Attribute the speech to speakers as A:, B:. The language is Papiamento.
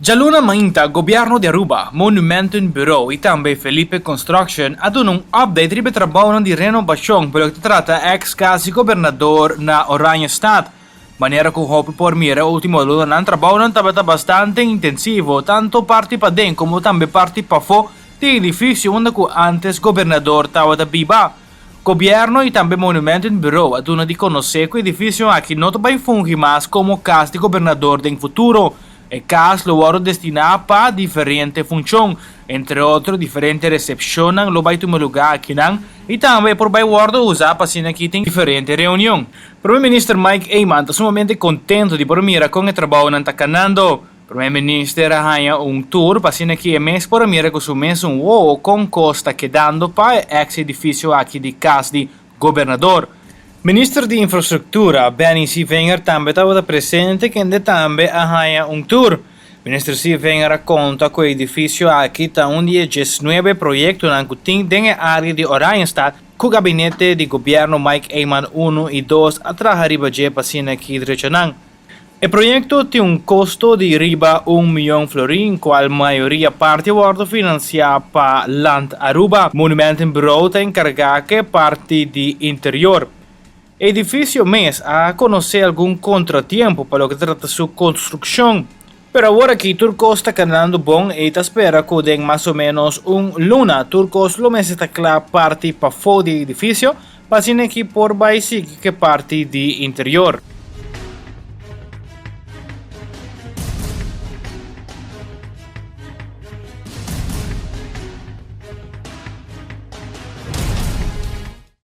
A: Djaluna mainta Gobierno di Aruba, Monumentenbureau y tambe Felipe Construction a duna un update riba e trabounan di renobacion pa loke ta trata ex cas di Gobernador na Oranjestad. Manera cu hopi por mira e ultimo lunanan trabounan tabata bastante intensivo tanto parti paden como tambe parti pafo di e edificio unda cu antes Gobernador tabata biba. Gobierno y tambe Monumentenbureau a duna di conoce cu e edificio aki no ta bay fungi mas como cas di Gobernador den futuro. E kas lo wòrdu destiná pa diferente funshon, entre otro diferente resepshonnan lo bai tuma lugá akinan i tambe e por bai wòrdu usá pa asina aki tin diferente reunion. Prome Minister Mike Eman ta sumamente kontento di por mira kon e trabounan ta kanando. Prome Minister a haña un tour pa asina aki e mes por a mira ku su mesun wowo kon kos ta kedando pa e eks edifisio aki di Kas di Gobernador. Minister di Infrastructura, Benny Sevinger tambe tabata presente kende tambe a haña un tour. Minister Sevinger a konta ku e edifisio aki ta un di e diesnuebe proyektonan ku tin den e área di Oranjestad ku gabinete di Gobierno Mike Eman uno i dos a traha riba dje pa asina ki drechanan. E proyekto tin un kosto di riba un miyon florin, kual mayoria parti a wòrdu finansiá pa Land Aruba. Monumentenbureau ta enkargá ku e parti di interior. E edifisio mes a konosé algun kontratiempo pa loke ta trata su konstrukshon. Pero awor aki tur kos ta kanando bon i ta spera ku den mas o ménos un luna tur kos lo mester ta kla parti pafó di e edifisio pa asina aki por bai sigui ku e parti di interior.